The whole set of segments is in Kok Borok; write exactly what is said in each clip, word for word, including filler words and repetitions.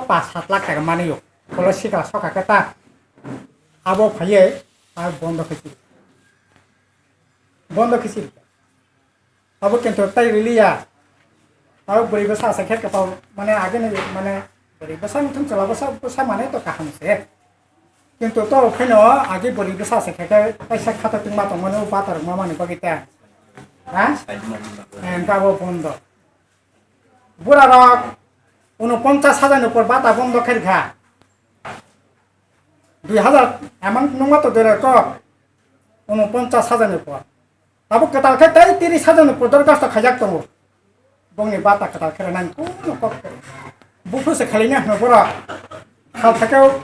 pas sat lakh taka manwi o. Bolo sikla soka khe ta abo phaiye ar bondo khe si. Bondo khe si. Abo kintu tai riliya. Abo bwrwi bwsa asa khe kwtal mane agini mane bwrwi bwsa muthung chwla bwsa bwsa mane to kaham se. Kintu to pheno agi bwrwi bwsa asa khe kaisa khata tungma tongmani o bata rwma mani bagwi ta. Ha? Engka abo bondo. Bura rok unoponchas hajar ni upor bata bondo khe kha. Dui hajar emang nungma to dore ko unoponchas hajar ni upor. Abo kwtal khe tei tiris hajar ni prodor gasto khaijak tongo. Bongni bata kwtal khe nang kuno kok. Buphuru se khalina hwno boro. Khal thakeo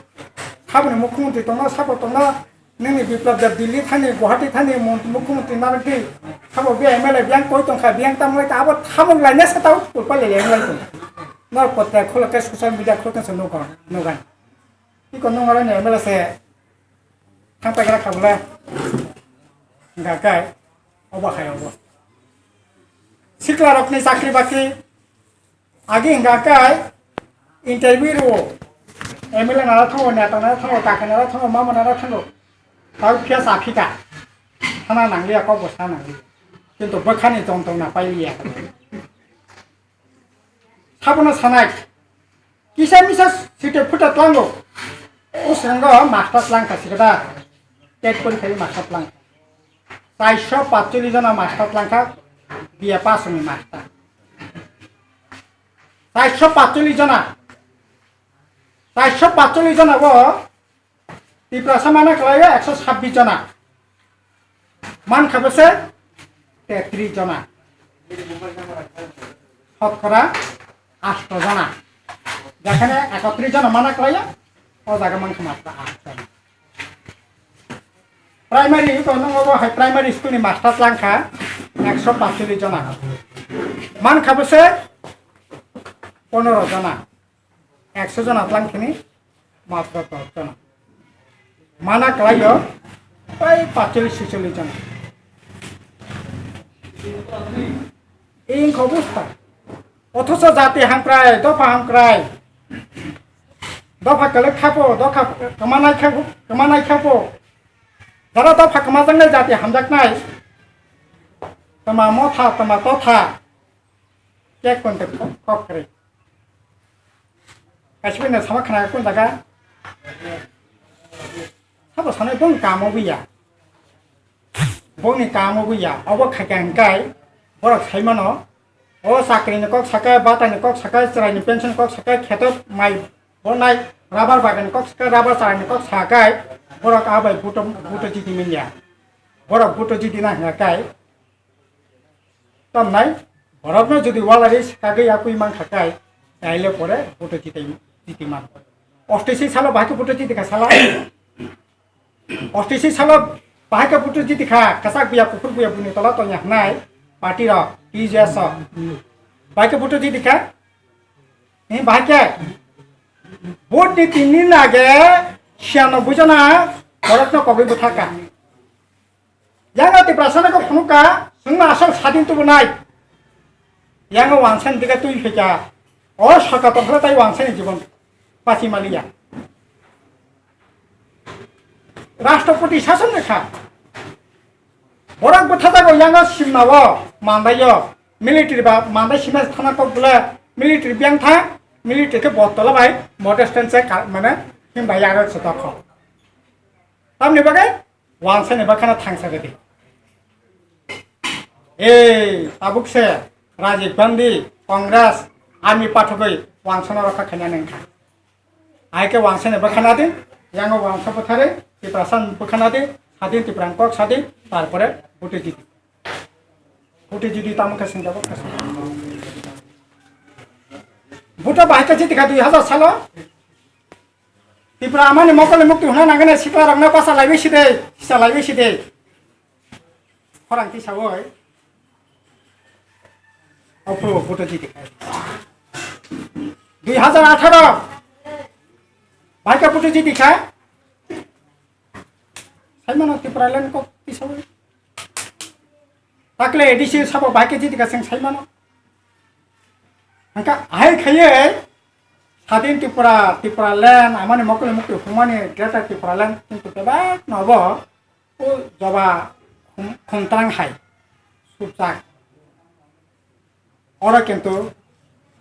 saboni mukhyamantri tongno, sabo tongno, nini Biplab Deb Delhi thani, Guwahati thani, mon-, mukhyamantri narwkdi. Sabo B M L A biyang koi tongkha, biyang tamlai ta, abo thamung laina sa tao pulpa le yang lai tong. Nor potra kholo khe social media kholo khe se nogo, nogan. Iko nung aro ni M L A se thang paikra kha bwle. Hingka khe obo hai obo. Sikla rokni chakri bakri agi hingka khe interview rwo. M L A nara thango, neta nara thango, kaka nara thango, mama nara thango. Tao phiya sa phika. Sana nangliya, kok bo sa nangliya. Kintu bwkhani jontona pailiya. Sabono sanai. Kisa misa site phuta tlango. O swngo master tlangkha sikada. Tet porikha master tlangkha. Chairso patchollish jona master tlangkha. B A pass ni master. Chairso patchollish jona. Chairso patchollish jona bo Tiprasa mana khlaio ekso sabbish jona. Mankha bwse tetris jona. Shotkora asto jona. Jekhane ekotris jona mana khlaio, o jaga mankha matra asto jona. Primary to nongo bo hai primary school ni master tlangkha ekso patchollish jona. Mankha bwse ponero jona. Ekso jona tlang khini matra dos jona. Mana khlaio pai patchollish swicholish jona. Ei wngkha obostha. Othocho jati hamkrai, dopha hamkrai. Dopha kwlwk khapo, dopha kwmanai khapo, kwmanai khapo. Jara dopha kwmajaknai jati hamjaknai. Tama motha, tama totha. Kek konte kok kre. Kaisa bini sama khna kun jaga. Sabo sanai bong kamo buya. Bongni kamo buya. Obo khaikha hingkai borok saimano. O chakri ni kok sakai, bata ni kok sakai, chwrai ni pension kok sakai, kheto mai bonai, rubber bagan ni kok sakai, rubber chwrai ni kok sakai, borok abai buto buto jiti minya. Borok buto jiti na hingkai. Tamnai, borokno jodi walari kagwi yakwi mankha kai, taile pore buto jitai, jiti man. Ostishi salo bahai khe buto jiti kha sala. Ostishi salo bahai khe buto jiti kha, kasak buya kuphur buya buni tola tongya hnai, party rok, T J S rok. Bahai khe buto jiti kha, ni bahai khe vote ni tin din age, siyano bujana, borokno kogwi bwthaka. Yang o Tiprasa no phunukha, chwngno asol sadin tubunai. Yang o wansani diga twi phaikha. O sorkar tongkha tai wansani jibon pachi maliya. Rashtrapati sason rekha. Borok bwthajago yang o simna o mandai o. Military ba mandai sima thana kok bwle military biyang tha, military khe bottola bai motor stand se ka-, mane himbai aro se tokho. Tamni bagwi wansani bakhana thangsa gadi. Ei, tabuk se Rajiv Gandhi, Congress, army pathogwi wansana rokha khaina nengkha. Aike wansani bakhana di, yango wansa bwthari, Tiprasa bwkhana di, sadin Tiprang kok sadi, tarpore buti jidi. Buti jidi tamo khe singjabo khe singjabo. Buto bahai khe jiti kha dui hajar salo. Tipra amani mokol ni mukti hwnna nangani sikla rokno basa laiwi side, sisa laiwi side. Khorang tisa oi. Ophru buto jiti kha. Dui hajar atharo. Bahai khe buto jiti kha. Saimano Tipraland kok tisa oi. Takle A D C sabo bahai khe jiti kha seng saimano. Hangka ahai khaiye Sadin Tripura, Tripura land, amani mokol mukti humani Greater Tripura land, kintu kebak nobo o joba khum-, khumtrang hai supjak. Oro kintu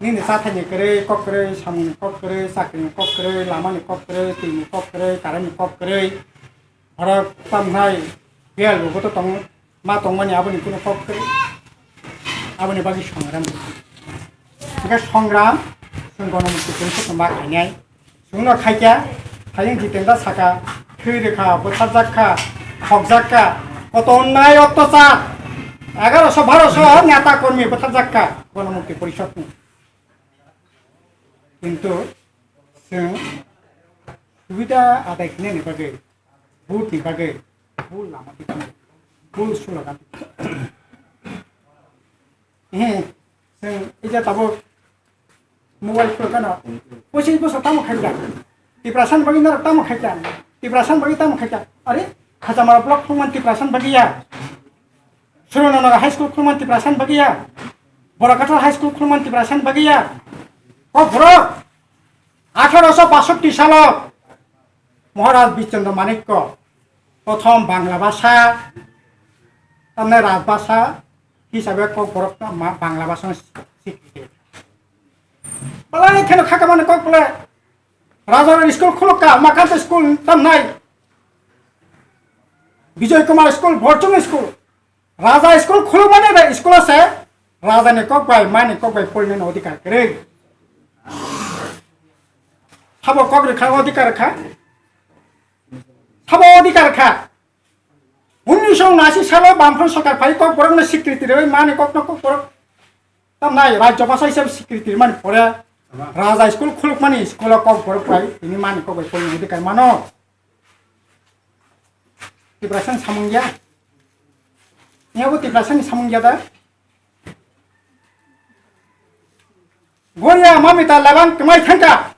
nini chathani kwrwi, kok kwrwi, samungni kok kwrwi, chakrini kok kwrwi, lamani kok kwrwi, twini kok kwrwi, currentni kok kwrwi, oro tamnai bel bo to tong ma tongmani aboni kuno kok kwrwi, aboni bagwi songram. Hingke songram, chwng gonomukti police no ma khainai. Chwngno khaikya, hayung Jitendra saka, thwi rwkha, bwtharjak kha, khokjak kha, koto onnai ottachar, egaroso baroso neta kormi bwtharjak kha, Gonomukti Porishod ni. Kintu chwng subida adai khainani bagwi, vote ni bagwi, bul lama tikang, bul slogan. He, chwng ija tabuk mobile phone kano. Pochis bosor tamo khaikha. Tiprasani bagwi norok tamo khaikha. Tiprasani bagwi tamo khaikha. Are, Khachamara block khulumani Tiprasani bagwi ya. Surunanagar high school khulumani Tiprasani bagwi ya. Borakathal high school khulumani Tiprasani bagwi ya. Kokborok, atharo so basotti salo Maharaj Bishchandra Manikya prothom Bangla bhasha, tamni Rajbhasha hisabe Kokborok ma-, Bangla bhasha no sikriti. Belai kheno khaka mani kok bole. Raja school khulukha, Makanta school tamnai. Bijoy Kumar school, Borchung school. Raja school khulukmani bai school ase. Raja ni kok bai, mani kok bai polni no odhikar kwrwi. Sabo kok rwkha odhikar kha. Sabo odhikar kha. Unnish unasi salo Bamfront sorkar phai Kokborok no sikriti rwi mani kok no Kokborok. Tamnai rajya bhasha hisabe sikriti mani pore Raja school khulukmani school o Kokborok bai tini mani kok bai polni odhikar mano. Tiprasani samung ya. Niya bo Tiprasani samung ya da. Goria mamita labang kemai thangka.